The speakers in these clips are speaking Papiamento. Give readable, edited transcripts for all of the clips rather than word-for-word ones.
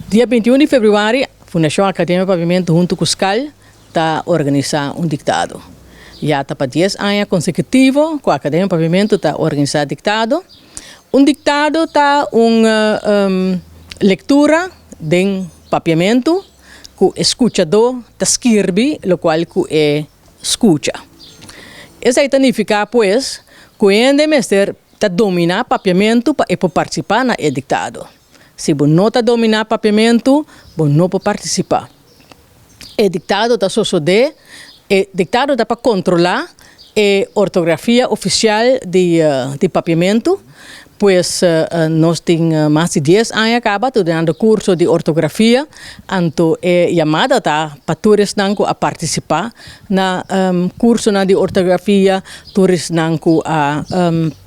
Dia 21 di februari, Fundashon Akademia Papiamentu huntu ku SKAL ta organisá un diktado. Ya ta pa 10 aña konsekutivo ku Akademia Papiamentu ta organisá diktado. Un diktado ta un lektura den papiamentu ku e skuchadó ta skirbi lokual ku e skucha. Esei ta nifiká pues ku hende mester ta dominá papiamentu pa e por partisipá na e diktado. Si bo no ta dominá papiamentu, bo no por partisipá. E diktado ta sosodé, e diktado ta pa kontrolá e ortografia ofisial di di papiamentu, pues nos tin mas di dies aña kaba ta dunando kurso di ortografia, anto e yamada ta pa tur esnan ku a partisipá na kursonan di ortografia, tur esnan ku a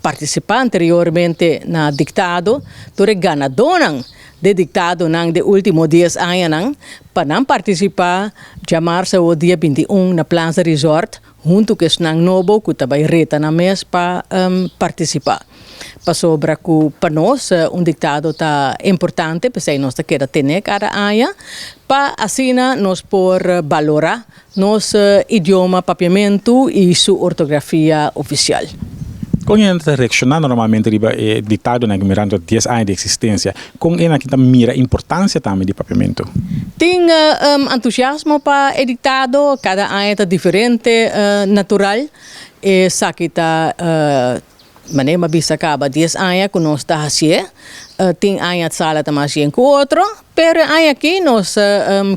partisipá anteriormente na diktado, tur e ganadónan de diktadonan de último 10 añanan pa nan partisipá djamarsa o dia 21 na Plaza Resort huntu ku esnan nobo ku ta bai reta nan mes pa partisipá. Pasobra ku pa nos un diktado ta importante, p'esei nos ta keda tene kada aña pa asina nos por balorá nos idioma papiamentu i su ortografia ofisial. Kon hende ta reakshoná normalmente riba e diktadonan aki mirando 10 aña di eksistensia? Kon e nan aki ta mira importansia tambe di papiamentu? Tin entusiasmo pa e diktado, kada aña ta diferente natural. Esaki ta manera mi a bisa kaba 10 aña ku nos ta hasié. Tin aña sala ta mas yen ku otro, pero e aña aki nos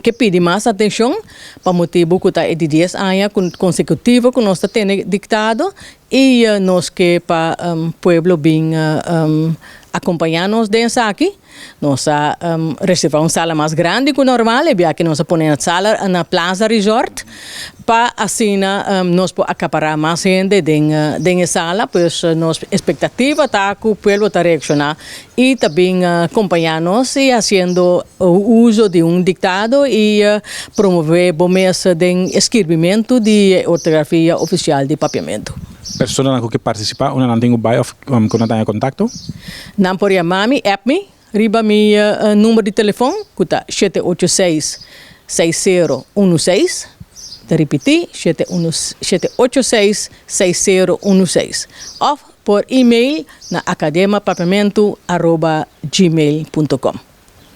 ke pidi mas atenshon pa motibu ku ta e di 10 aña konsekutivo ku nos ta tene diktado i nos ke pa pueblo bin akompañá nos den esaki. Nos a reserva un sala mas grandi ku normal, e biaha nos a pone na sala na Plaza Resort pa asina nos por akapará mas hende den den e sala. Pues nos espektativa ta ku pueblo ta reakshoná i ta bin kompañá nos i hasiendo uso di un diktado i promové bo mes den e skirbimentu di e ortografia ofisial di papiamentu. Personanan ku ke partisipá, unda nan tin ku bai òf ku nan ta haña kontakto? Nan por yama mi, app mi, riba mi number di telefon ku ta 786 6016. Ta ripití, 786 6016. Òf por email na akademiapapiamentu@gmail.com.